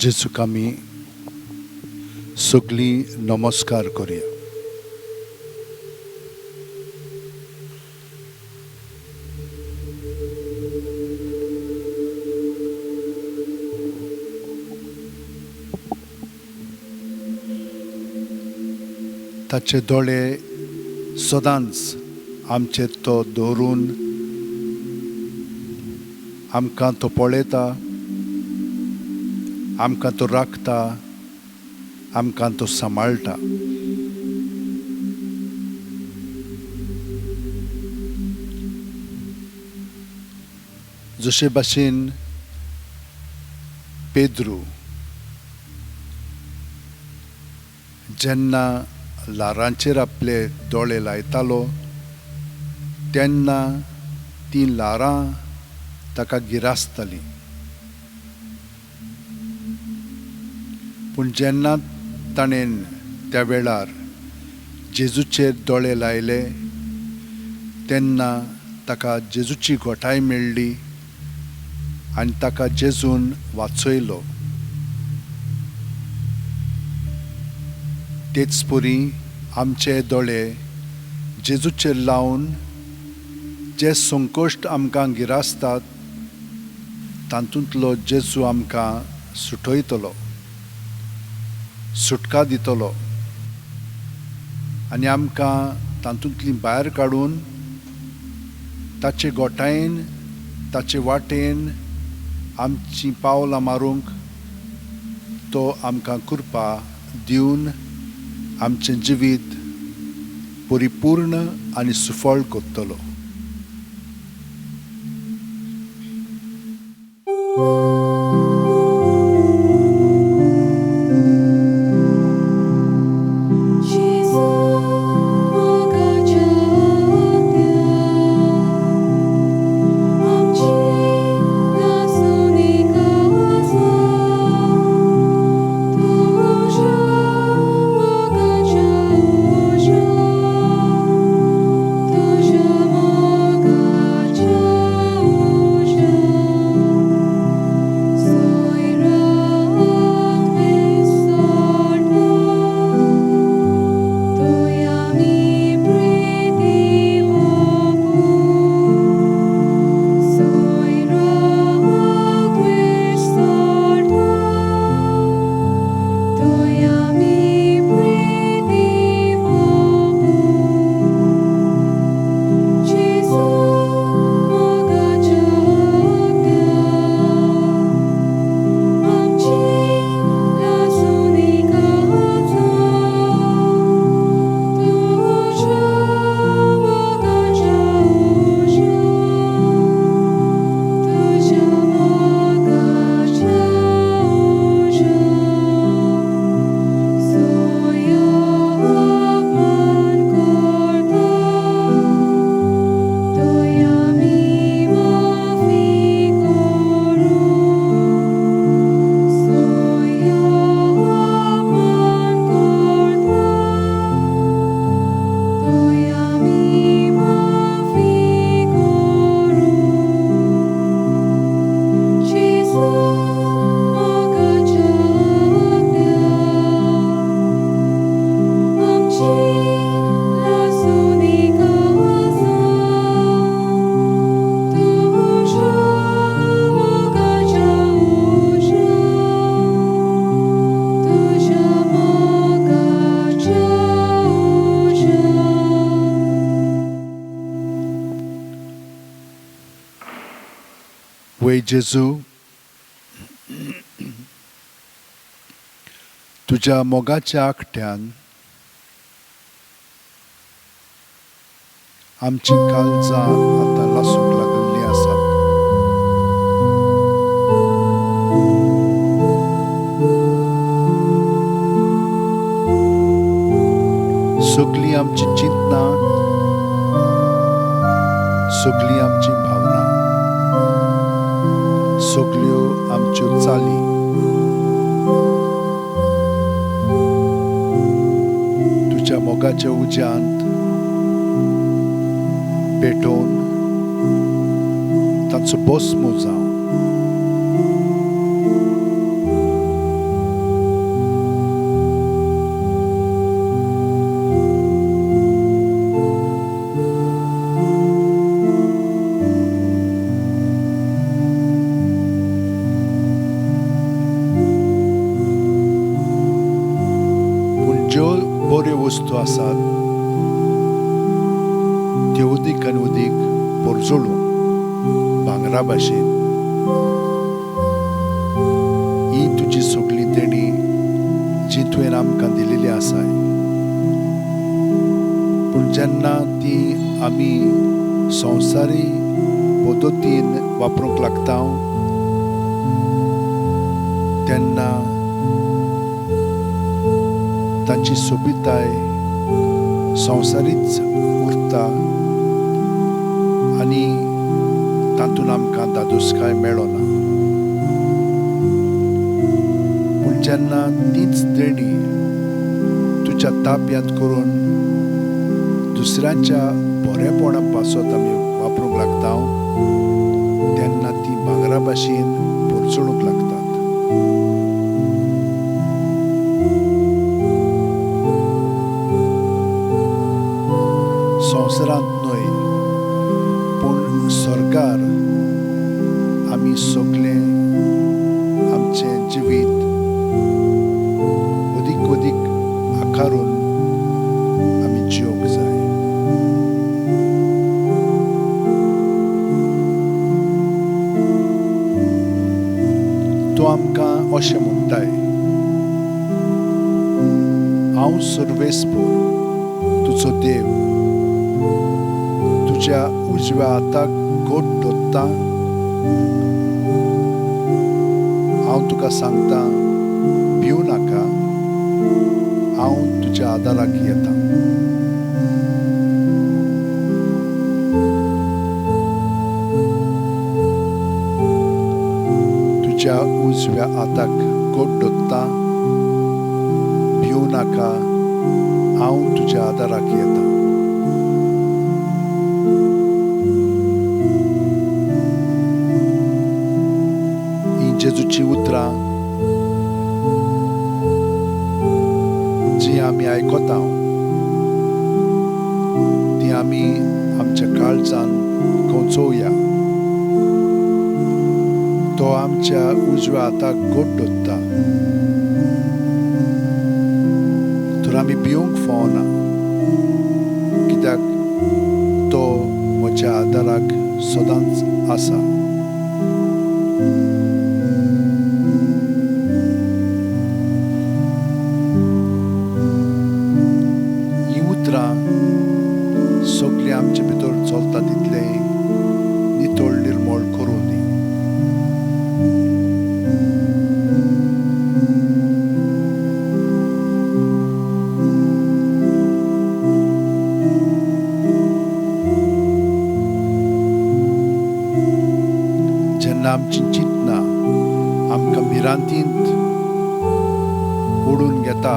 जेजूक आमी सगळीं नमस्कार करुया. ताचे दोळे सदांच आमचेर तो दवरून आमकां तो पळयता, आमकां तो राखता, आमकां तो सांबाळटा. जशे भाशेन पेद्रू जेन्ना ल्हारांचेर आपले दोळे लायतालो तेन्ना तीं ल्हारां ताका गिरासतालीं. पूण जेन्ना ताणें त्या वेळार जेजूचेर दोळे लायले तेन्ना ताका जेजूची घटाय मेळ्ळी आनी ताका जेजून वाचयलो. तेच परी आमचे दोळे जेजूचेर लावन जे संकश्ट आमकां गिरासतात तातूंतलो जेजू आमकां सुटयतलो, सुटका दितलो आनी आमकां तातूंतली भायर काडून ताचे गोठायेन, ताचे वाटेन आमचीं पावलां मारूंक तो आमकां कृपा दिवन आमचें जिवीत परिपूर्ण आनी सुफळ करतलो. जेजू, तुज्या मोगाच्या आखट्यान आमची काळजां आतां लासूंक लागिल्लीं आसात. सगळीं आमची चिंतनां, सगळीं आमची भावना, सगळ्यो आमच्यो चाली तुज्या मोगाच्या उज्यांत पेटोवन ताचो भस्म जावं. आसात त्यो उदीक आनी उदीक पोरजोळूं भांगरा भाशेन. ही तुजी सगळी देणी जी तुवें आमकां दिलेली आसाय, पूण जेन्ना ती आमी संवसारी पद्दतीन वापरूंक लागता तेन्ना तांची सोबिताय संवसारीच उरता आनी तातूंत आमकां दादोसकाय मेळना. पूण जेन्ना तीच देणी तुज्या ताब्यांत करून दुसऱ्यांच्या बरेपणा पासत आमी वापरूंक लागता तेन्ना ती भांगरा भाशेन पोरचणूक लागतात. संवसारांत न्हय पूण सरकार आमी सगळे आमचें जिवीत अदीक अदीक आकारून आमी जिवंक जाय. तो आमकां अशें म्हणटाय, हांव सर्वेस्पोर तुजो देव, तुज्या उजव्या हाताक गोट दोत्ता. हांव तुका सांगता, भिवू नाका, हांव तुज्या आदाराक येता. तुज्या उजव्या हाताक गोट दोत्ता, भिवू नाका, हांव तुज्या आदाराक येता. जेजूची उतरां जी आमी आयकता ती आमी आमच्या काळजान कोंचोवया. तो आमच्या उजव्या हाताक गोट दोत्ता तर आमी भिवंक फावना, कित्याक तो म्हज्या आदाराक सदांच आसा. सगळें आमचे भितर चलता तितलें नितळ निर्मळ करूं दी. जेन्ना आमची चिंतना आमकां भिरांतींत ओडून घेता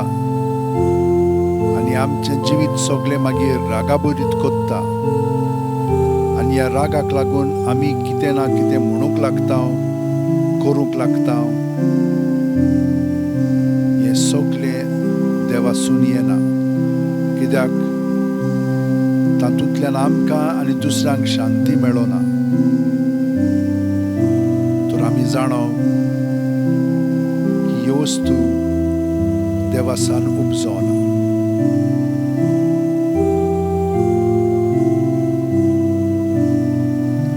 आनी आमचें जिवीत सगळें मागीर रागाभरीत कोत्ता आनी ह्या रागाक लागून आमी कितें ना कितें म्हणूंक लागता, करूंक लागता, हें सगळें देवासून येना, कित्याक तातूंतल्यान आमकां आनी दुसऱ्यांक शांती मेळना. तर आमी जाणो की ह्यो वस्तू देवासान उपजोना.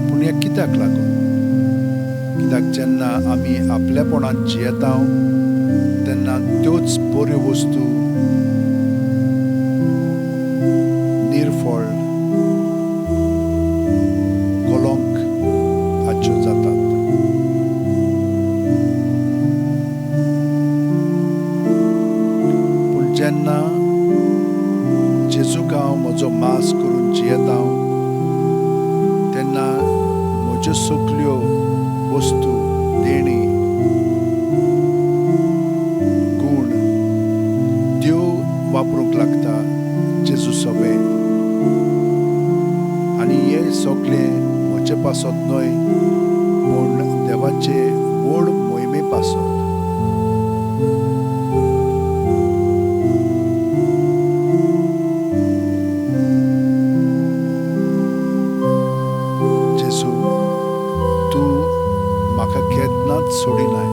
पूण हें कित्याक लागून? कित्याक जेन्ना आमी आपलेपणान जियेता तेन्ना त्योच बऱ्यो वस्तू निर्फळ कलंक हाच्यो जातात. पूण जेन्ना जेजूक हांव म्हजो मास करून जियेता तेन्ना म्हज्यो सगल्यो वस्तू, देणी, गूण त्यो वापरूंक लागता जेजू सवे. आनी हे सगळें म्हजे पासत न्हय पूण देवाचे व्हड मोहिमे पासत. जेजू, तूं म्हाका केन्नाच सोडिनाय,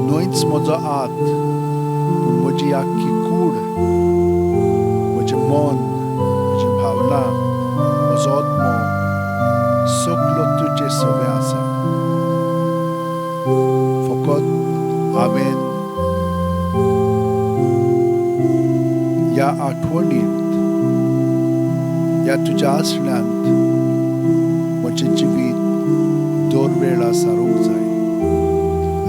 न्हयच म्हजो हात पूण म्हजी आख्खी कूड, म्हजें मन, म्हजी भावना, म्हजो आत्मो सगलो तुजे सवे आसा. फकत हांवें ह्या आठवणींत, ह्या तुज्या आसण्यांत म्हजें जिवीत दर वेळा सारूंक जाय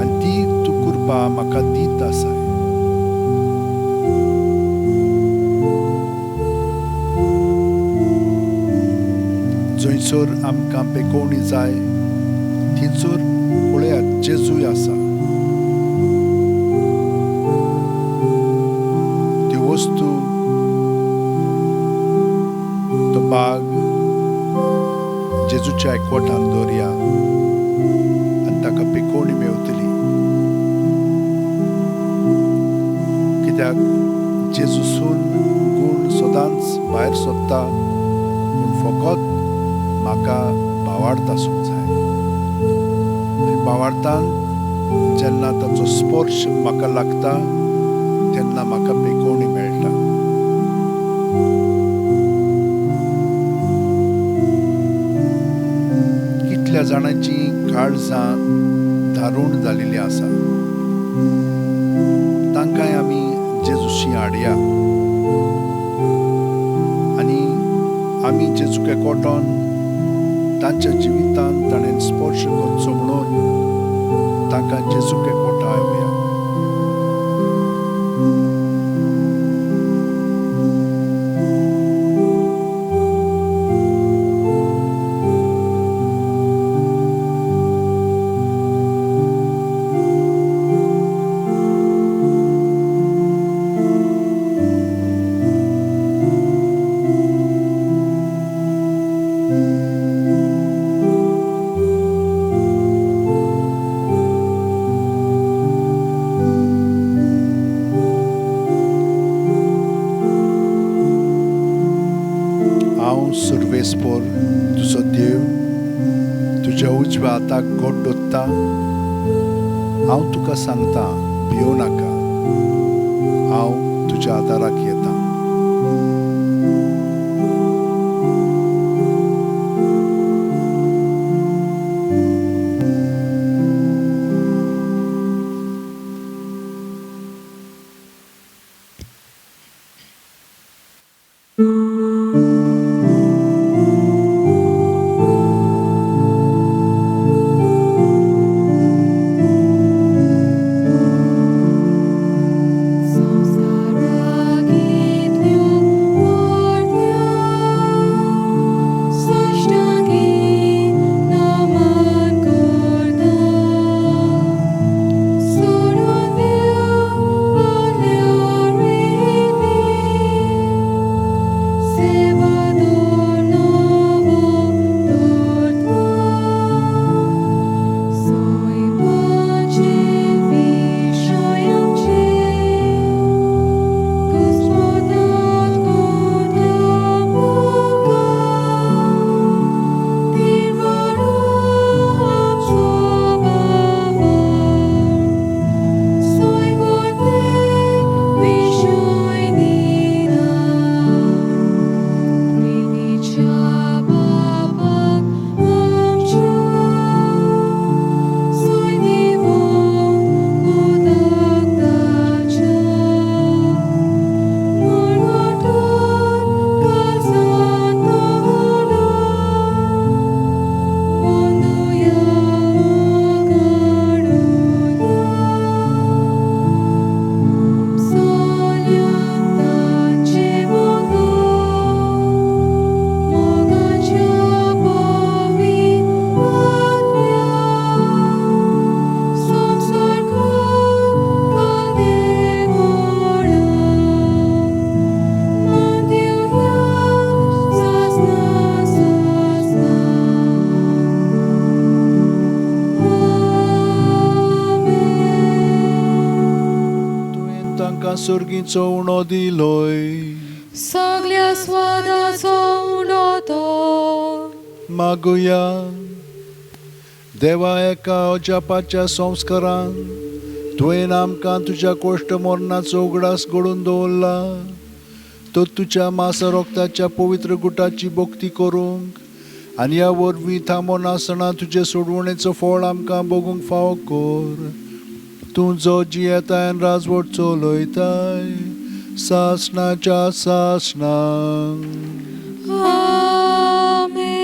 आनी ती तूं कृपा म्हाका दीत आसाय. जंयसर आमकां पेकोवणी जाय थंयसर पळयात जेजूय आसा. त्यो वस्तू, तो बाग जेजूच्या एकवटान दवरया आनी ताका पेकोवणी मेवतली. कित्याक जेजूसून गूण सदांच भायर सोदता, पूण फकत म्हाका भावार्थ आसूंक जाय. आनी भावार्थान जेन्ना ताचो स्पर्श म्हाका लागता तेन्ना म्हाका पेकोवणी मेळटा. कितल्या जाणांची काळजां दारूण जालेली आसा, तांकांय आमी जेजूशी हाडया आनी आमी जेजूक एकवटोन तांच्या जिवितांत ताणें स्पर्श करचो म्हणून तांकां जेजूक एकवटा येवया. हांव सुर्वेस्पोर तुजो देव तुज्या उजव्या हाताक गोड दवरता. हांव तुका सांगता, भियो नाका, हांव तुज्या आदाराक येता. सुर्गीचो उणो दिलोय, सगल्या स्वादाचो उणो तो. मागुया देवा, एका अजापाच्या संस्कारान तुवें आमकां तुज्या कोश्ट मरणाचो उगडास घडून दवरला. तर तुज्या मासा रोगताच्या पवित्र गुटाची भक्ती करूंक आनी ह्या वरवीं थांबोनासतना तुजे सोडवणेचो फळ आमकां भोगूंक फावो कर. तूं जो जियेताय आनी राजवट चलयताय सासणाच्या सासणाक. आमेन.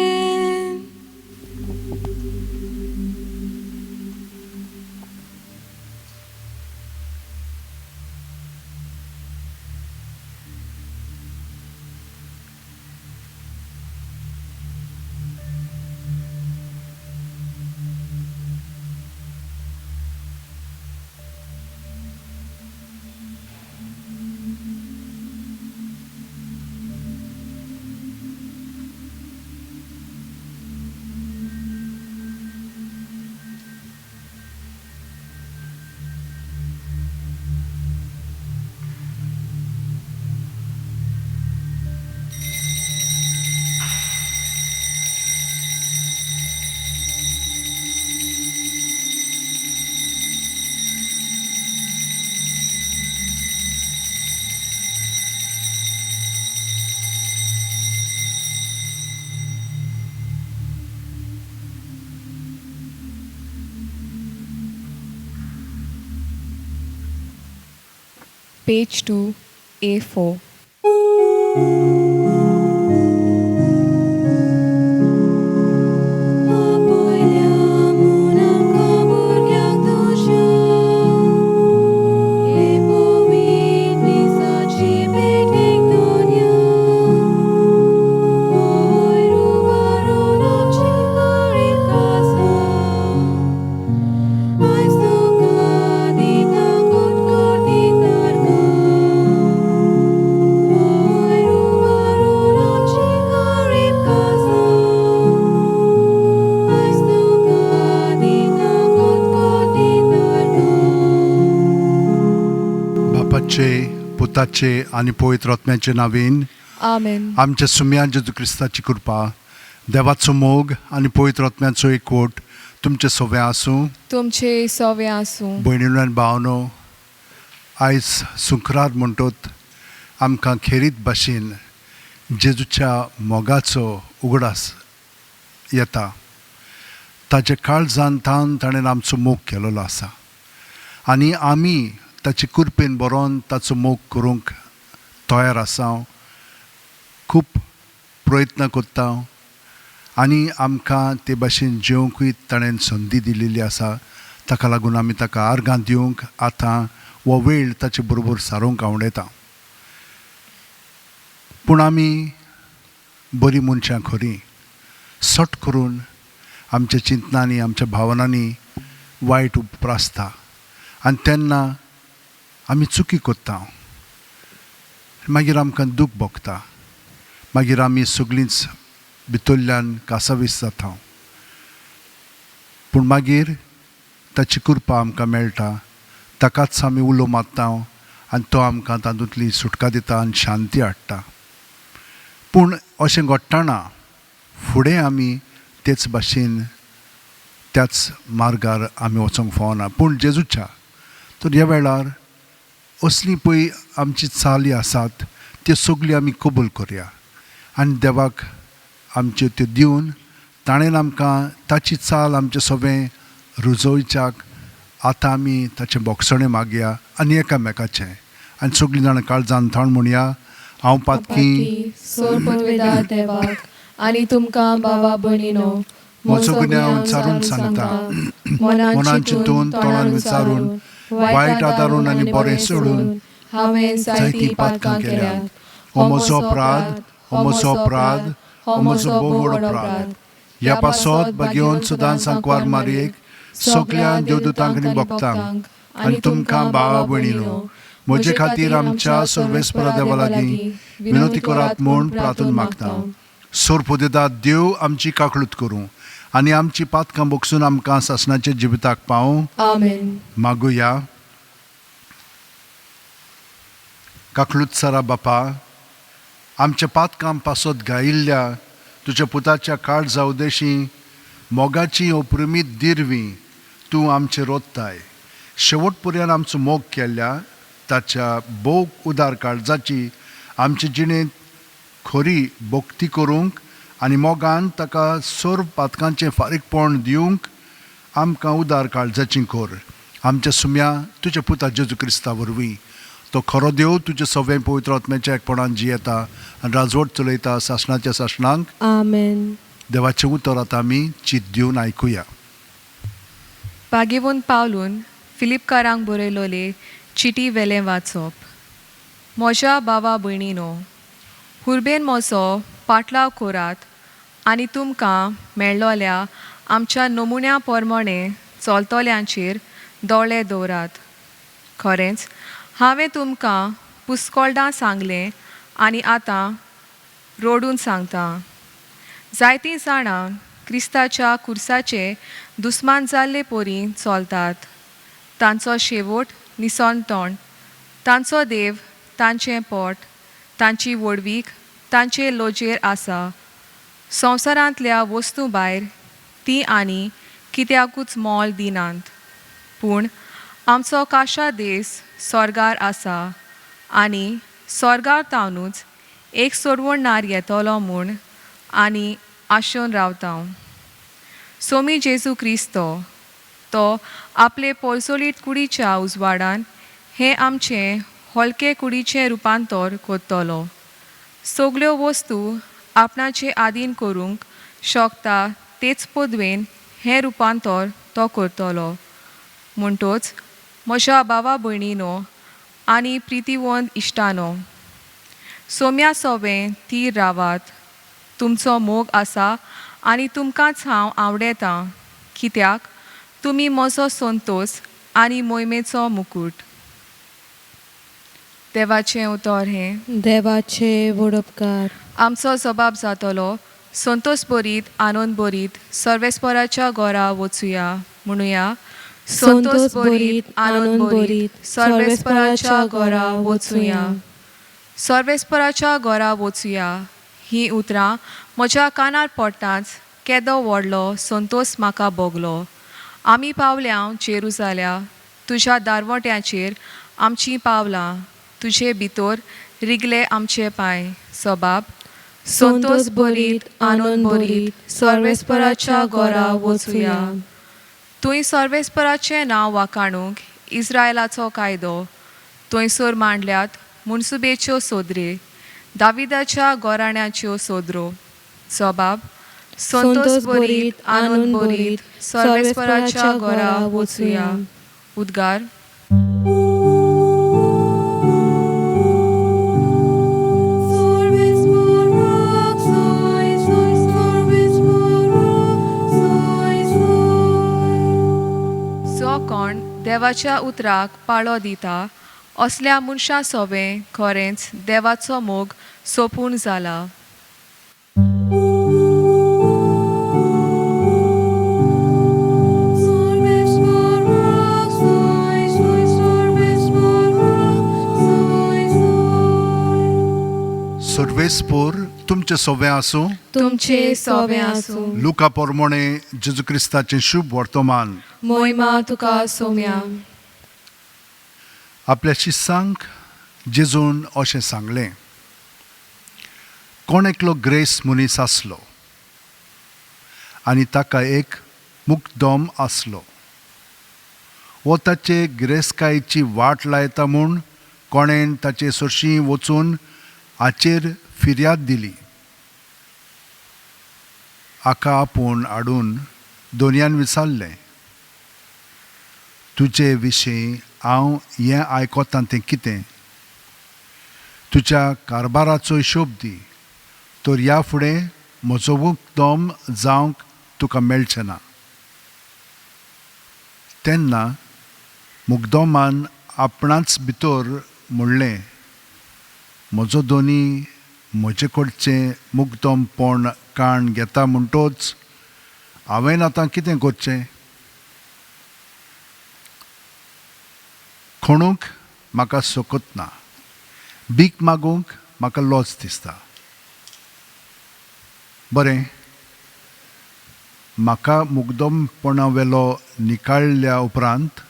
Page 2, A4. आपयल्या म्हूण आमकां भुरग्यांक तुज्या हे पवित्र मिसाची भेटेक दवरया. वयर उबारून आमची करीत आसा. आयज तुका दिता कोटकोटी तारखां. वयर उबारून आमची करीत आसा. आयज तुका दिता कोटकोटी तारखां. बापाचे, पुताचे आनी पवित्र आत्म्याचे नांवेन. आमेन. आमच्या सुम्या जेजू क्रिस्ताची कृपा, देवाचो मोग आनी पवित्र आत्म्याचो एकवट तुमचे सगळें आसूं. तुमचे सवे आसूं. भयणीनो आनी भावनो, आयज सुंक्रार म्हणटत आमकां खेरीत भाशेन जेजूच्या मोगाचो उगडास येता. ताच्या काळजान तावन ताणें आमचो मोग केलेलो आसा आनी आमी ताचे कृपेन बरोवन ताचो मोग करूंक तयार आसा. खूब प्रयत्न करता आनी आमकां ते भाशेन जेवंकूय ताणें संदी दिलेली आसा. ताका लागून आमी ताका आर्गां दिवंक आतां हो वेळ ताचे बरोबर सारोवंक आवडटा. पूण आमी बरीं मनशां खरीं सट करून आमच्या चिंतनांनी, आमच्या भावनांनी वायट उप्रासता आनी तेन्ना आमी चुकी करता. मागीर आमकां दूख भोगता. मागीर आमी सगळींच भितरल्यान कासावीस जाता. पूण मागीर ताची कृपा आमकां मेळटा. ताकाच आमी उलो मारता आनी तो आमकां तातूंतली सुटका दिता आनी शांती हाडटा. पूण अशें घडटना फुडें आमी तेच भाशेन त्याच मार्गार आमी वचोंक फावना. पूण जेजूच्या तर ह्या वेळार असली पळय आमची चाली आसात त्यो सगल्यो आमी कबूल करया आनी देवाक आमच्यो त्यो दिवन ताणें आमकां ताची चाल आमचें सगळें रुजोवच्याक आतां आमी ताचें बोगसणें मागया आनी एकामेकाचें आनी सगळीं जाणां काळजान थावन म्हणया, हांव पातकी सोर पदवेदार देवाक आनी तुमकां बाबा भयणीनो म्हजो गुन्यांव विचारून सांगता. मनान चिंतून, तोंडान विचारून, वायट आदारून आनी बरें सोडून हांवें जायतीं पातकां केल्यांत. हो म्हजो अपराध, हो म्हजो अपराध, हो म्हजो भोव व्हड अपराध. ह्या पासत भाग्योवन सदांच सांकवार मारयेक सगल्या देवदूतांक आनी भक्तांक आनी तुमकां भावा भयणीनो म्हजे खातीर आमच्या सर्वेस्परा देवा लागीं विनवती करात म्हूण प्रार्थना मागता. सोरपोदेदा देव आमची काकळूत करूं आनी आमची पातकां बोगसून आमकां सासणाच्या जिविताक पावूं. आमेन. मागुया. काकळूत सरा बापा, आमच्या पातकां पासत गायिल्ल्या तुज्या पुताच्या काळजा उदेशी मोगाची अप्रमीत दिरवी तूं आमचे रोत्ताय. शेवट पर्यंत आमचो मोग केल्ल्या ताच्या भोव उदार काळजाची आमचे जिणेंत खरी भक्ती करूंक आनी मोगान ताका सर्व पातकांचें फारीकपण दिवंक आमकां उदार काळजाची कर. आमच्या सुम्या तुज्या पुता जेजू क्रिस्ता वरवीं तो खरो देव तुज्या सगळें पवित्र आत्म्याच्या एकपणान जियेता आनी राजवट चलयता सासणाच्या सासणांक. आमेन. देवाचें उतर आतां आमी चीत दिवन आयकुया. बागेवन पावलून फिलिपकारांक बरयलोले चिटी वेलें वाचप. म्हज्या भावा भयणीनो, हुर्बेन म्हजो पाटलाव करात आनी तुमकां मेळ्ळोल्या आमच्या नमुन्या प्रमाणें चलतल्यांचेर दोळे दवरात. खरेंच हांवें तुमकां पुस्कोळदां सांगलें आनी आतां रोडून सांगता, जायतीं जाणां क्रिस्ताच्या कुर्साचे दुस्मान जाल्ले परी चलतात. तांचो शेवट निसणतण, तांचो देव तांचें पोट, तांची व्हडवीक तांचे लजेर आसा. संवसारांतल्या वस्तूं भायर तीं आनी कित्याकूच मोल दिनात. पूण आमचो काशा देस स्वर्गार आसा आनी स्वर्गार तावनूच एक सोडवणदार येतलो म्हूण आनी आशेवन रावता. सोमी जेजू क्रिस्तो तो आपले पोरजोलीत कुडीच्या उजवाडान हें आमचें हलके कुडीचें रुपांतर करतलो. सगल्यो वस्तू आपणाचे आदीन करूंक शकता तेच पदवेन हें रुपांतर तो करतलो. म्हणटोच म्हज्या भावा भयणीनो आनी प्रितीवंत इश्टानो, सोम्या सोबें तीर रावात. तुमचो मोग आसा आनी तुमकांच हांव आवडयतां, कित्याक तुमी म्हजो संतोस आनी मोहिमेचो मुकूट. देवाचें उतर हें. देवाचे वडपकार. आमचो जबाब जातलो संतोस बरीत आनंद बरीत सर्वेस्पराच्या घरा वचुया म्हणुया. संतोस बरीत आनंद बरीत सर्वेस्पराच्या घरा वचुया. सर्वेस्पराच्या घरा वचुया हीं उतरां म्हज्या कानार पडटांच केदो व्हडलो संतोस म्हाका भोगलो. आमी पावल्या जेरुजाल्या तुज्या दारवट्याचेर आमचीं पावलां, तुजे भितर रिगले आमचे पांय. सबाब संतोस बरीत आनंद बरीत सर्वेस्पराच्या घरा वचुया. तुंय सर्वेस्पराचें नांव वाखाणूंक इस्रायलाचो कायदो थंयसर मांडल्यात मुनसुबेच्यो सोदरे, दाविदाच्या गोराण्याच्यो सोदरो. सबाब संतोस बरीत आनंद बरीत सर्वेस्पराच्या घरा वचुया. उद्गार. जो कोण देवाच्या उतराक पाळो दिता असल्या मनशां सोबें खरेंच देवाचो मोग सोंपून जाला. सर्वेस्पोर तुमचें सोवें आसूं. तुमचे सोबें आसूं. लुका पोरमोणे जेजू क्रिस्ताचें शुभ वर्तमान. मोहिमा तुका सोम्या. आपल्या शिस्सांक जेजून अशें सांगलें, कोण एकलो ग्रेस मनीस आसलो आनी ताका एक मुकदम आसलो. वो ताचे गिरेस्तकायेची वाट लायता म्हूण कोणेन ताचे सरशीं वचून हाचेर फिर्याद दिली. हाका आपोवन हाडून दोनयान विचारलें, तुजे विशीं हांव हें आयकतां तें कितें? तुज्या कारभाराचो हिशोब दी, तर ह्या फुडें म्हजो मुकदम जावंक तुका मेळचें ना. तेन्ना मुकदमान आपणाच भितर म्हणलें, म्हजो दोनी म्हजे कडचें मुकदमपण काण घेता म्हणटोच हांवें आतां कितें करचें? खणूंक म्हाका सकत ना, भीक मागूंक म्हाका लॉज दिसता. बरें, म्हाका मुकदमपणा वेलो निकाळ्ळ्या उपरांत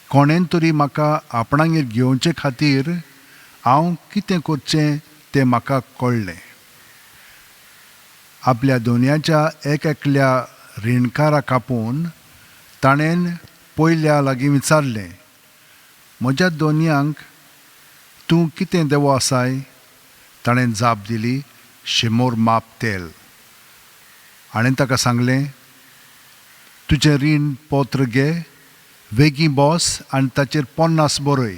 कोणेन तरी म्हाका आपणागेर घेवचे खातीर हांव कितें करचें तें म्हाका कळ्ळें. आपल्या दोनयाच्या एक एकल्या रिणकाराक आपोवन ताणें पयल्या लागीं विचारलें, म्हज्या दोनयांक तूं कितें देवो आसाय? ताणें जाप दिली, 100 माप तेल. हाणें ताका सांगलें, तुजें रीण पत्र घे, वेगीं बस आनी ताचेर 50 बरय.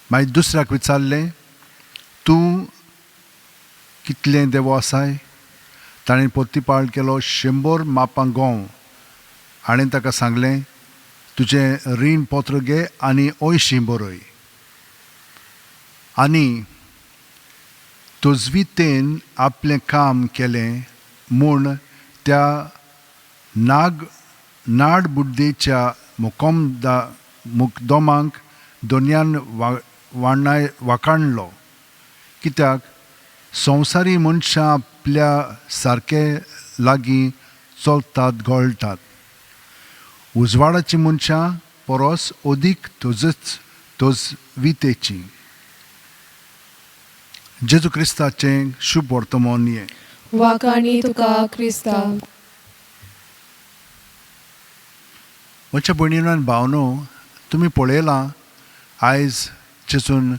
मागीर दुसऱ्याक विचारलें, तूं कितलें देवो आसाय? ताणें प्रतिपाळ केलो, 100 मापां गंव. हाणें ताका सांगलें, तुजें रीण पत्र घे आनी 80 बरय. आनी तजवितेन आपलें काम केलें म्हूण त्या नाड बुड्डेच्या मुकदमांक दोनयान वाखाणलो. कित्याक संवसारी मनशां आपल्या सारके लागीं चलतात घोळटात. उजवाडाची मनशां परस अदीक तजवितेची. जेजू क्रिस्ताचें शुभ वर्तमान हें. वाखाणी तुका क्रिस्ता. म्हज्या भयणीनो आनी भावनो, तुमी पळयलां आयज जेजून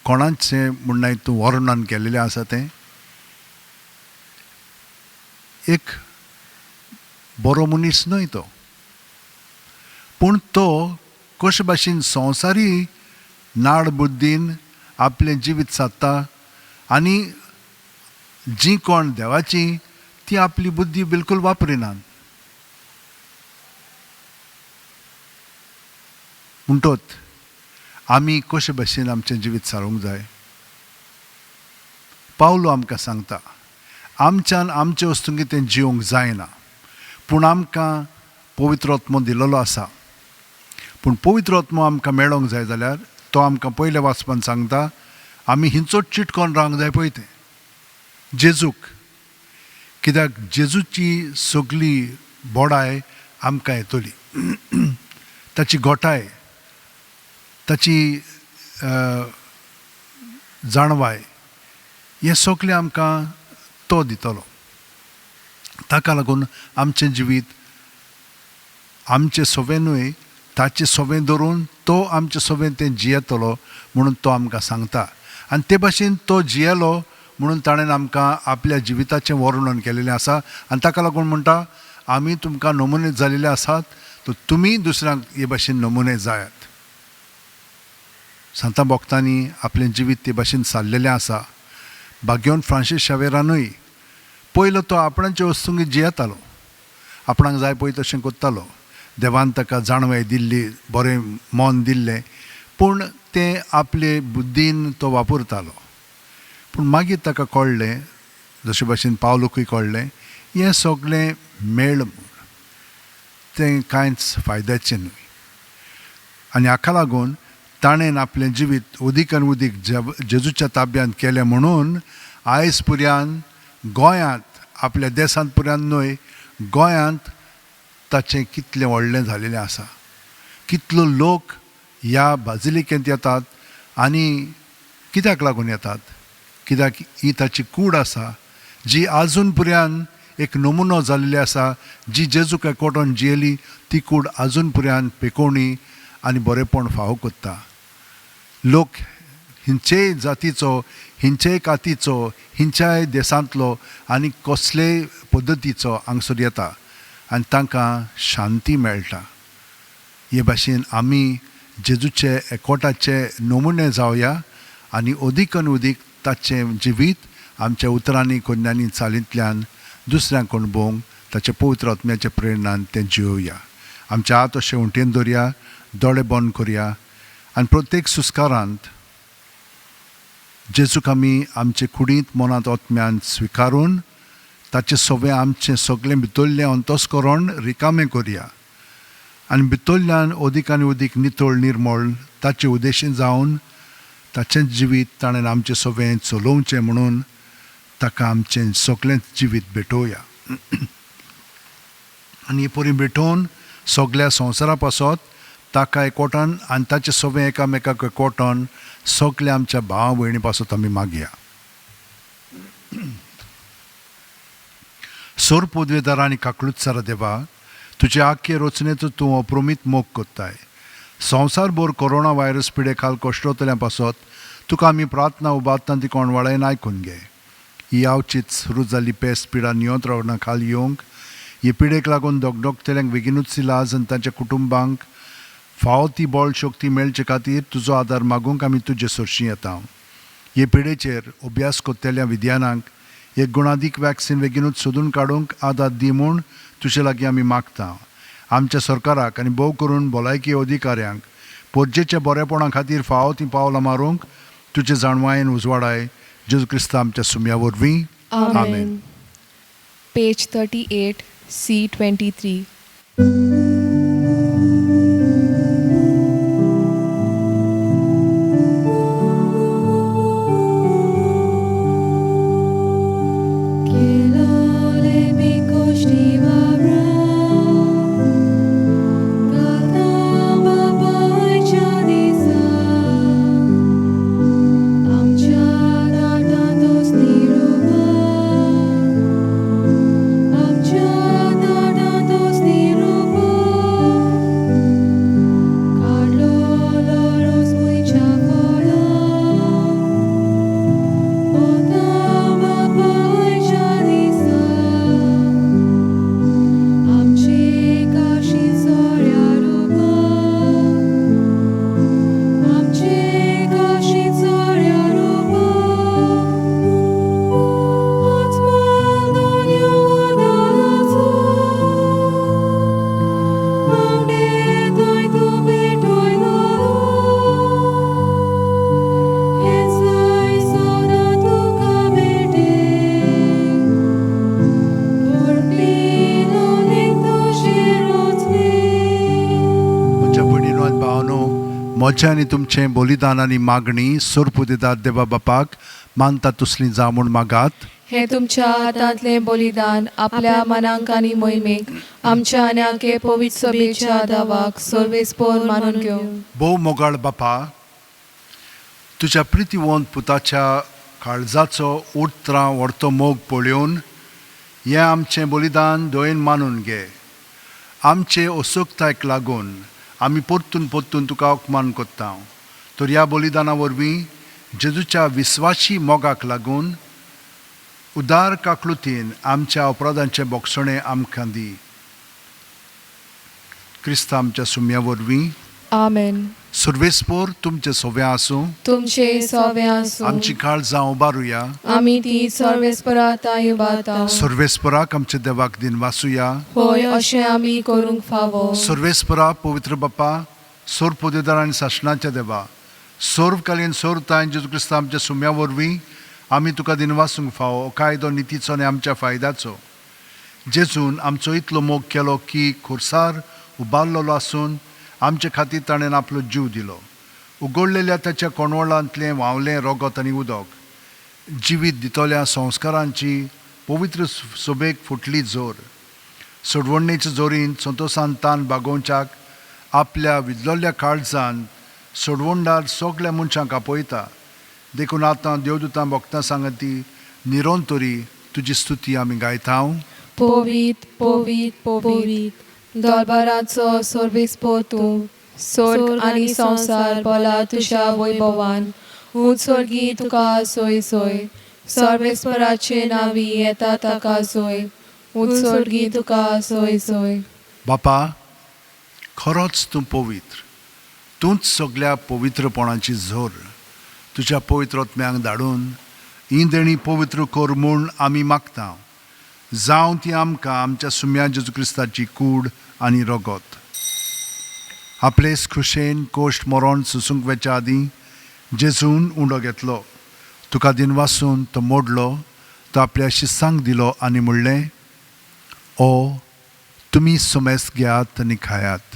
कोणाचें म्हणणें तूं वर्णन केलेलें आसा तें एक बरो मनीस न्हय तो, पूण तो कशे भाशेन संवसारी नाड बुद्दीन आपलें जिवीत सादता आनी जीं कोण देवाची ती आपली बुद्दी बिलकूल वापरिनात. म्हणटोच आमी कशे भाशेन आमचें जिवीत सारूंक जाय? पावलो आमकां सांगता, आमच्यान आमचे वस्तूंक तें जिवंक जायना, पूण आमकां पवित्र आत्मो दिलेलो आसा. पूण पवित्र आत्मो आमकां मेळोंक जाय जाल्यार तो आमकां पयल्या वाचपान सांगता, आमी हिंचोच चिटकोन रावंक जाय पळय तें जेजूक. कित्याक जेजूची सगली बोडाय आमकां येतली, ताची गोठाय, ताची जाणवाय, हें सगलें आमकां तो दितलो. ताका लागून आमचें जिवीत आमचें सोवें न्हय, ताचें सोवें धरून तो आमचें सोवें तें जियेतलो म्हणून तो आमकां सांगता. आनी ते भाशेन तो जियेलो म्हणून ताणें आमकां आपल्या जिविताचें वर्णन केलेलें आसा. आनी ताका लागून म्हणटा, आमी तुमकां नमुने जाल्ले आसात, तर तुमी दुसऱ्यांक हे भाशेन नमुने जायात. सांतां भक्तांनी आपलें जिवीत ते भाशेन सारलेलें आसा. भाग्यवंत फ्रांसीस शावेरानूय पयलो तो आपणाचे वस्तूंक जियेतालो, आपणाक जाय पळय तशें करतालो. देवान ताका जाणवाय दिल्ली, बरें मन दिल्लें, पूण तें आपले बुद्दीन तो वापरतालो. पूण मागीर ताका कळ्ळें, जशे भाशेन पावलूकय कळ्ळें, हें सगळें मेळ म्हूण तें कांयच फायद्याचें न्हय. आनी हाका लागून ताणें आपलें जिवीत उदीक आनी उदीक जेजूच्या ताब्यांत केलें म्हणून आयज पुर्यान गोंयांत, आपल्या देशांत पुर्यान न्हय, गोंयांत ताचें कितलें व्हडलें जालेलें आसा. कितलो लोक ह्या बाजिलिकेंत येतात आनी कित्याक लागून येतात? कित्याक ही ताची कूड आसा जी आजून पुर्यान एक नमुनो जाल्ली आसा, जी जेजूक एकवटोन जियेली ती कूड आजून पुर्यान पेकोवणी आनी बरेंपण फावो करता. लोक हिंचेय जातीचो, हिंचेय कातीचो, हिंच्याय देशांतलो आनी कसलेय पद्दतीचो हांगसर येता आनी तांकां शांती मेळटा. हे भाशेन आमी जेजूचे एकवटाचे नमुने जावया आनी अदीक आनी अदीक ताचें जिवीत आमच्या उतरांनी, कोन्यांनी, चालींतल्यान दुसऱ्यांक अणभवंक ताचे पवित्र आत्म्याच्या प्रेरणान तें जियोवया. आमच्या हात अशें उंटेन दवरया, दोळे बंद करया आनी प्रत्येक सुस्कारांत जेजूक आमी आमचे कुडींत, मनांत, आत्म्यान स्विकारून ताचें सगळें आमचें सगळें भितरलें अंतस्करण रिकामें करया आनी भितरल्यान अदीक आनी अदीक नितळ निर्मळ ताचे उद्देशीन जावन ताचें जिवीत ताणें आमचें सगळें चलोवचें म्हणून ताका आमचें सगळें जिवीत भेटोवया. आनी ही परी भेटोवन सगळ्या संवसारा पासत ताका एकवटान आनी ताचे सोबें एकामेकाक एकवटान सगल्या आमच्या भाव भयणी पासत आमी मागया. सोर पदवेदार आनी काकळुतसारा देवा, तुजे आख्खे रचनेचो तूं अप्रमीत मोग कोत्ताय. संवसारभर कोरोना व्हायरस पिडे खाल कश्टोतल्या पासत तुका आमी प्रार्थना उबारतना ती कोणवाळायन आयकून घे. ही आवचीत सुरू जाल्ली पेस्ट पिडा नियंत्रणा खाल येवंक, हे पिडेक लागून दगदगतल्यांक बेगीनूच इलाज आनी तांच्या कुटुंबांक फावो ती बळ शक्ती मेळचे खातीर तुजो आदार मागूंक आमी तुजे सरशीं येता. हे पिडेचेर अभ्यास करतल्या विद्यानांक एक गुणादीक वॅक्सिन बेगीनूच सोदून काडूंक आदार दी म्हूण तुजे लागीं आमी मागता. आमच्या सरकाराक आनी भोव करून भलायकी अधिकाऱ्यांक पोरजेच्या बरेपणा खातीर फावो तीं पावलां मारूंक तुजे जाणवायेन उजवाडाय. जेजू क्रिस्ता आमच्या सुम्या वरवीं, आमेन. Page 38, C 23. म्हज्या भयणीनो आनी भावानो, म्हजें आनी तुमचें बलिदान आनी मागणी सोरपुदेदार देवा बापाक मानता तसली जावं म्हूण मागात. हे तुमच्या हातांतलें बलिदान आपल्या मनांक आनी मोहिमेक आमच्या आनी आखे पवित्र सभेच्या दावाक सर्वेस्पोर मानून घेवं. भोव मोगाळ बापा, तुज्या प्रितीवंत पुताच्या काळजाचो उतरां व्हरतो मोग पळोवन हें आमचें बलिदान दयेन मानून घे. आमचे असोकतायक लागून आमी परतून परतून तुका अपमान करता, तर ह्या बलिदाना वरवीं जेजूच्या विस्वाशी मोगाक लागून उदार काकलुतीन आमच्या अपराधांचें बोगसणें आमकां दी. क्रिस्ता आमच्या सुम्या वरवीं, आमेन. सर्वेस्पोर तुमचें सोव्या आसूं. तुमचे सोवे आसूं. आमची काळजां उबारुया. आमी ती सर्वेस्परा तांय उबारता. सर्वेस्पराक आमच्या देवाक दिन वासुया. होय, अशें आमी करूंक फावो. सर्वेस्परा पवित्र बापा, सोर पोदेदार आनी सासणाच्या देवा, सर्वकालीन सोर ताय जेजू क्रिस्ता आमच्या सुम्या वरवीं आमी तुका दिनवासूंक फावो कायदो नितीचो आनी आमच्या फायद्याचो. जेजून आमचो इतलो मोग केलो की खुर्सार उबारलेलो आसून आमचे खातीर ताणें आपलो जीव दिलो. उगडलेल्या ताच्या कोणवळांतलें व्हांवलें रगत आनी उदक जिवीत दितल्या संस्कारांची पवित्र सोबेक फुटली जोर. सोडवणेच्या जोरीन संतोसान तान बागोवच्याक आपल्या विजलोल्या काळजान सोडवणदार सगल्या मनशांक आपयता. देखून आतां देवदूतां भक्तां सांगती निरंतरी तुजी स्तुती आमी गायता. पवित्र पवित्र पवित्र दरबाराचो सर्वेस्पोर तूं, स्वर्ग आनी संवसार भला तुज्या वैभवान. ऊंच स्वर्गी तुका सोय सोय, सर्वेस्पराचे नांवी येता ताका सोय. ऊंच स्वर्गी तुका सोय सोय. बापा, खरोच तूं पवित्र, तूंच सगल्या पवित्रपणाची झोर. तुज्या पवित्र आत्म्यांक धाडून ही देणी पवित्र कर म्हूण आमी मागता. जावं ती आमकां आमच्या सुम्या जेजू क्रिस्ताची कूड आनी रगत. आपलेच खुशेन कोश्ट मरण सोसूंक वेच्या आदीं जेजून उंडो घेतलो, तुका दिनवासून तो मोडलो, तो आपल्या शिसांक दिलो आनी म्हणलें, ओ तुमी सुमेस घेयात आनी खायात,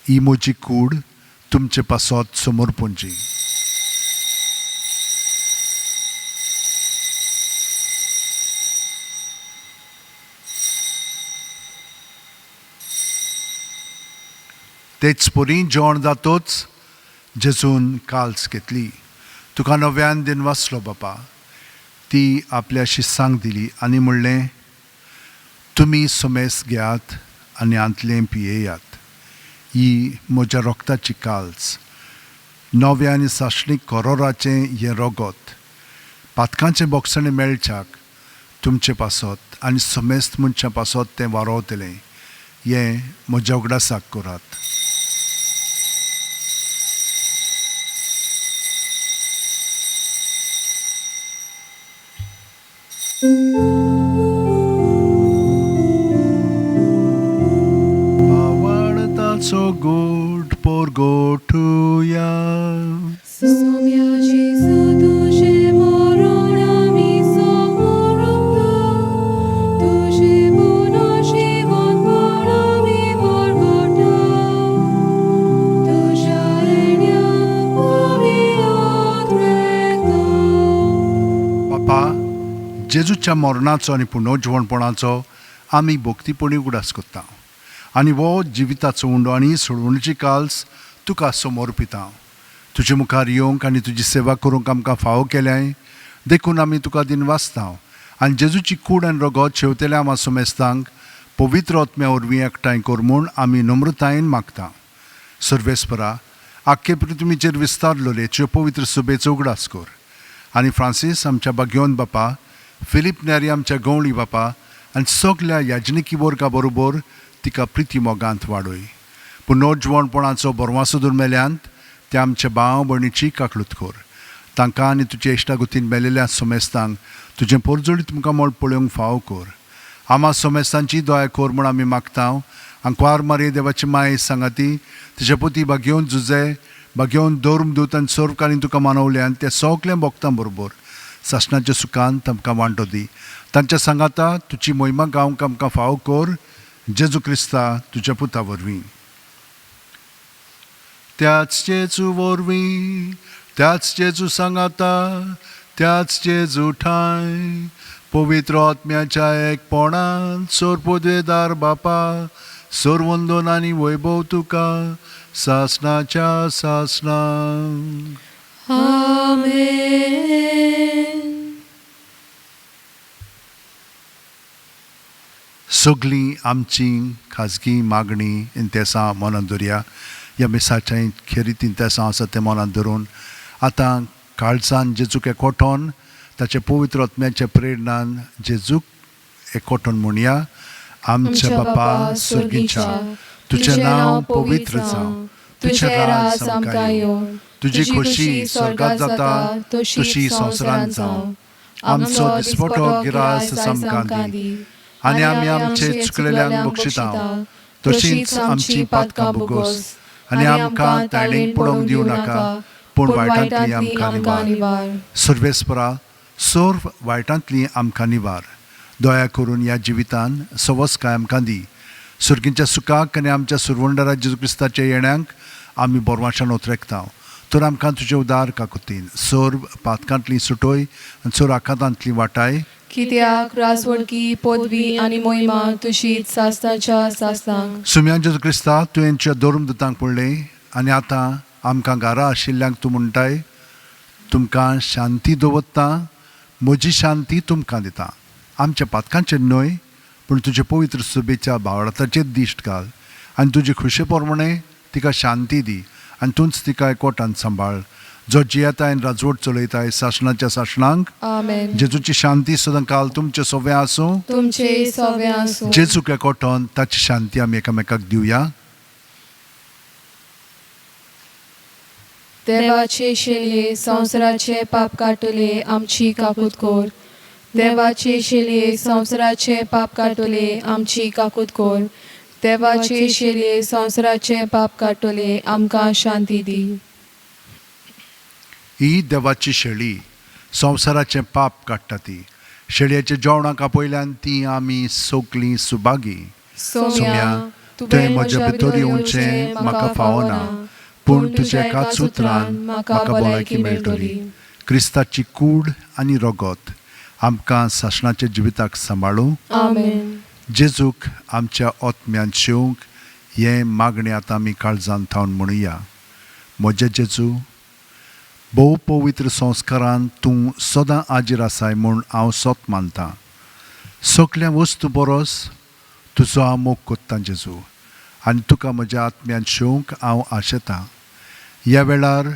ही म्हजी कूड तुमचे पासत समर्पूंची. तेच परी जेवण जातोच जेजून काल्स घेतली, तुका नव्यान दिन वाचलो बापा, ती आपल्या शिस्सांक दिली आनी म्हणलें, तुमी सुमेस घेयात आनी हांतलें पियेयात, ही म्हज्या रोगताची काल्स, नव्या आनी सासणीक करोराचें हें रोगत, पातकांचें बोगसणें मेळच्याक तुमचे पासत आनी समेस्त मनशां पासत तें वारोवतलें, हें म्हज्या उगडासाक करात. भावार्थाचो गोड पोरगोठुया. सोम्या जेजू तुजें मरण आमी समोरता, तुजें पुनर्जीवनपण आमी परगटा, तुज्या येण्या आमी आत्रेता. बापा, जेजूच्या मरणाचो आनी पुनर्जिवणपणाचो आमी भक्तीपणी उगडास करता आनी हो जिविताचो उंडो आनी सोडवणीची काल्स तुका समर्पिता. तुजे मुखार येवंक आनी तुजी सेवा करूंक आमकां फावो केल्याय देखून आमी तुका दिन वाचता आनी जेजूची कूड आनी रगत शेवतेल्या आमा समेस्तांक पवित्र आत्म्या वरवीं एकठांय कर म्हूण आमी नम्रतायेन मागता. सर्वेस्परा, आख्खे पृथ्वीचेर विस्तारलेले तुजे पवित्र सुबेचो उगडास कर आनी फ्रांसीस आमच्या बागयोन बापा, फिलीप न्यारी आमच्या गवळी बापा आनी सगल्या याजनिकी वर्गा बरोबर तिका प्रिती मोगांत वाडय. पुनर्जिवणपणाचो बरवासो दुर्मेल्यांत त्या आमच्या भाव भयणीची काकळूत कर. तांकां आनी तुजे इश्टागतीन मेलेल्या सोमेस्तांक तुजें पोरजोळीत मुखामळ पळोवंक फावो कर. आमा सोमेस्तांची दया कर म्हूण आमी मागता. आंकवार मारये देवाची माय सांगाती तिच्या पोती बागेवन जुजे बागेवन धर्म दूत आनी सर्वकारीन तुका मानवले आनी त्या सगल्या भक्तां बरोबर सासणाच्या सुखान तांकां वांटो दी. तांच्या सांगाता तुजी मोहिमा गावंक आमकां फावो कर, जेजू क्रिस्ता तुज्या पुता वरवीं. त्याच जेजू वरवीं, त्याच जेजू सांगाता, त्याच जेजू ठांय पवित्र आत्म्याच्या एकपणान सोरपोदेदार बापा, सोरवंदन आनी वैभव तुका सासणाच्या सासणाक. आमेन. सगळीं आमची खाजगी मागणी इंतेसां मनांत धरया. ह्या मिसाच्या खेरीत इंतेसां आसा तें मनांत धरून आतां काळजान जेजूक एकवटोन ताच्या पवित्र आत्म्याच्या प्रेरणान जेजूक एकवटोन म्हणया. आमच्या बापा सर्गीच्या, तुजें नांव पवित्र जावं, तुजें राज आमकां येवं, तुजी खोशी स्वर्गात जाता तशी संवसारांत जावं. आमचो दिसपटो गिरास आमकां दी आनी आमी आमचे चुकलेल्यांक बक्षिता तशींच आमची पातकां भोगोस आनी आमकां ताणेक पडोवंक दिवं नाका, पूण वायटांतली आमकां निवार. सर्वेस्परा, सर्व वायटांतली आमकां निवार. दया करून ह्या जिवितान सवसकाय आमकां दी. सुर्गींच्या सुखाक आनी आमच्या सुरवंडरा जेजू क्रिस्ताच्या येण्यांक आमी बोरवाशान ओतरेकता. तर आमकां तुजे उदार काकुतीन सर्व पातकांतली सुटोय आनी सर्व आखातांतली वाटाय. कित्याक राजवडकी पदवी आनी मोहिमा तुजीच सासणाच्या सासणाक. सुम्यान जेजू क्रिस्ता, तुवें धर्म दुतांक पडलें आनी आतां आमकां घरा आशिल्ल्यांक तूं म्हणटाय, तुमकां शांती दवरता, म्हजी शांती तुमकां दिता. आमच्या पातकांचेर न्हय पूण तुजे पवित्र सुबेच्या भावडाताचेर दिश्ट घाल आनी तुजे खुशे प्रमाणे तिका शांती दी आनी तूंच तिका एकवटान सांबाळ, जो जियेताय आनी राजवट चलयताय सासणाच्या सासणांक. आमेन. जेजूची शांती सदां काल तुमचे सोवे आसूं. तुमचे सोवे आसूं. जेजूक एकवटोन ताची शांती आमी एकामेकाक दिवया. देवाचे शेलये संवसाराचे पाप काडटले आमची काकूत कोर. देवाचे शेलये संवसाराचे पाप काडटले आमची काकूत कोर. देवाचे शेलये संवसाराचे पाप काडटले आमकां शांती दी. ही देवाची शेळी संवसाराचें पाप काडटा. ती शेळयेच्या जेवणाक आपयल्यान ती आमी सगलीं सुभागी. सोम्या, तुवें म्हज्या भितर येवचें म्हाका फावना, पूण तुज्या एकाच उतरान म्हाका भलायकी मेळटली. क्रिस्ताची कूड आनी रगत आमकां सासणाच्या जिविताक सांबाळूं. आमेन. जेजूक आमच्या आत्म्यान शेवंक हें मागणें आतां आमी काळजान थावन म्हणुया. म्हज्या जेजू, भोव पवित्र संस्कारान तूं सदां हाजीर आसाय म्हूण हांव सत मानतां. सगल्या वस्तू बरोस तुजो हांव मोग कोत्तां जेजू, आनी तुका म्हज्या आत्म्यान शेवंक हांव आशेतां. ह्या वेळार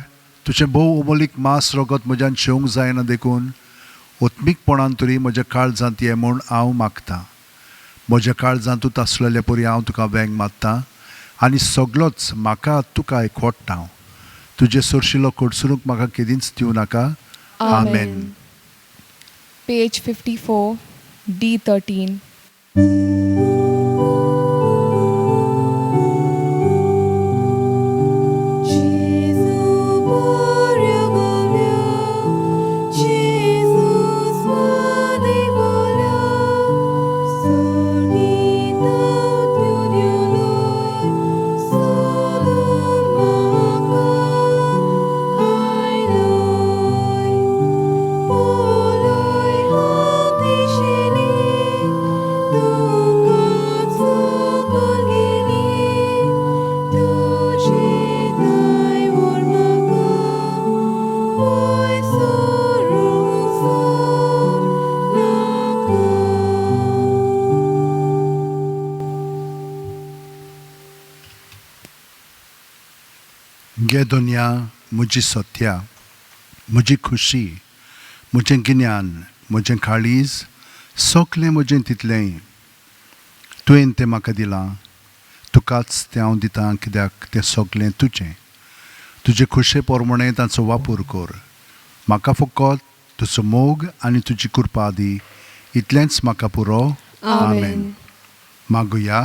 तुजें भोव अमोलीक मांस रगत म्हज्यान शेवंक जायना देखून ओत्मीकपणान तरी म्हज्या काळजांत ये म्हूण हांव मागतां. म्हज्या काळजांत तूं आसलेले परी हांव तुका वेंग मारतां आनी सगलोच म्हाका तुका एकवटता. हांव तुजे सरशिलो कडसरूंक म्हाका केदींच दिवं नाका. आमेन. Page 54, D13. गे दुनिया म्हजी सत्या, म्हजी खुशी, म्हजें गिन्यान, म्हजें काळीज, सगलें म्हजें तितलेंय तुवें तें म्हाका दिलां. तुकाच तें हांव दितां कित्याक तें सगलें तुजें. तुजे खुशे प्रमाणें तांचो वापर कर. म्हाका फकत तुजो मोग आनी तुजी कृपा दी, इतलेंच म्हाका पुरो. आमेन. मागुया.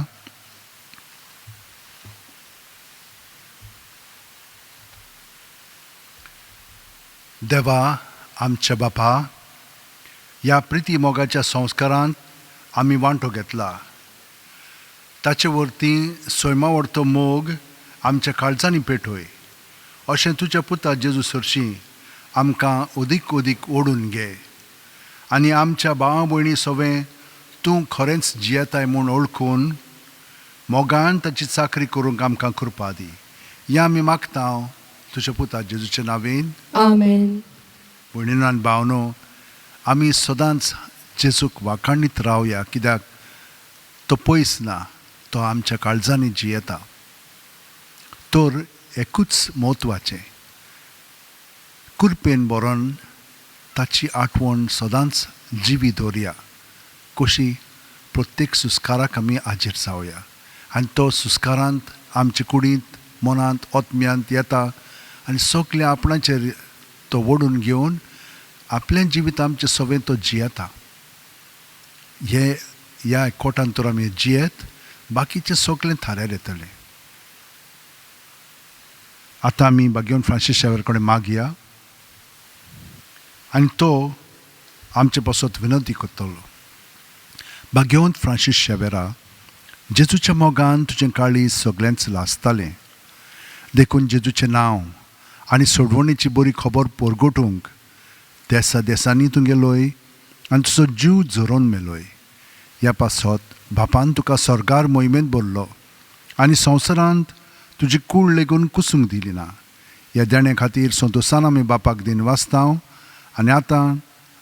देवा आमच्या बापा, ह्या प्रिती मोगाच्या संस्कारांत आमी वांटो घेतला. ताचे वरती सैमा वरतो मोग आमच्या काळजांनी पेटोय अशें तुज्या पुता जेजू सरशीं आमकां अदीक अदीक ओडून घे आनी आमच्या भावा भयणी सवें तूं खरेंच जियेताय म्हूण ओळखून मोगान ताची चाकरी करूंक आमकां कृपा दी. ह्या आमी मागता तुज्या पुता जेजूच्या नांवेन. आमेन. भयणीनो आनी भावनो, आमी सदांच जेजूक वाखाणीत रावया कित्याक तो पयस ना, तो आमच्या काळजांनी जियेता. तर एकूच म्हत्वाचें, कुरपेन बरोवन ताची आठवण सदांच जिवी दवरया. कशी प्रत्येक सुस्काराक आमी हाजीर जावया आनी तो सुस्कारांत आमचे कुडींत, मनांत, आत्म्यांत येता आनी सगळें आपणाचेर तो ओडून घेवन आपलें जिवीत आमचें सवें तो जियेता. हे ह्या एकवटान तर आमी जियेत बाकीचें सगळें थाऱ्यार येतलें. आतां आमी बागेवन फ्रांसीस शावेर कडेन मागया आनी तो आमचे पासत विनंती करतलो. बागेवन फ्रांसीस शेवेरा, जेजूच्या मोगान तुजें काळीज सगळेंच लासतालें, देखून जेजूचें नांव आनी सोडवणीची बरी खबर परगटूंक देसा देसांनी तूं गेलोय आनी तुजो जीव झरोवन मेलोय. ह्या पासत बापान तुका सर्गार मोहिमेंत भरलो आनी संवसारांत तुजी कूड लेगून कुसूंक दिली ना. ह्या देणे खातीर संतोसान आमी बापाक दिन वाचता आनी आतां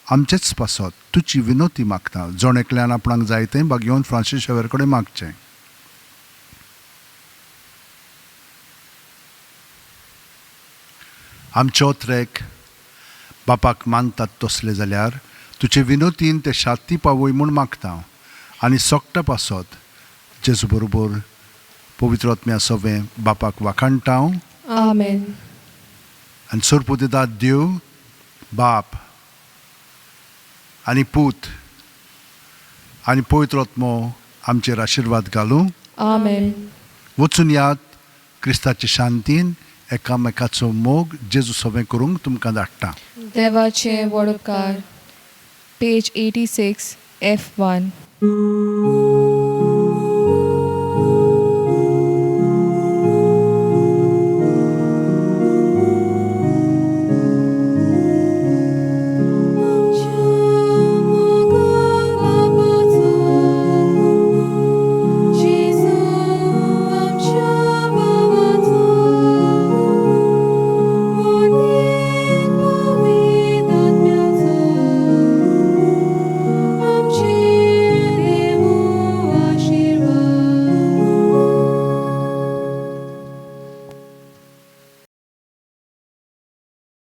आमचेच पासत तुजी विनोती मागता. जण एकल्यान आपणाक जाय तें बागेवन फ्रांसीस शेवर कडेन मागचें. आमचो ट्रेक बापाक मानतात तसले जाल्यार तुजे विनोतीन ते शाती पावय म्हूण मागता आनी सोकटा पासत जेजू बरोबर पवित्र आत्म्या सवें बापाक वाखाणटा. आमेन. आनी सोरपुतेदाद देव बाप आनी पूत आनी पवित्र आत्मो आमचेर आशिर्वाद घालूं. आमेन. वचून यात क्रिस्ताचे शांतीन एकामेकाचो मोग जेजू सवें करूंक तुमकां धाडटा. देवाचे वडोपकार. Page 86, F1.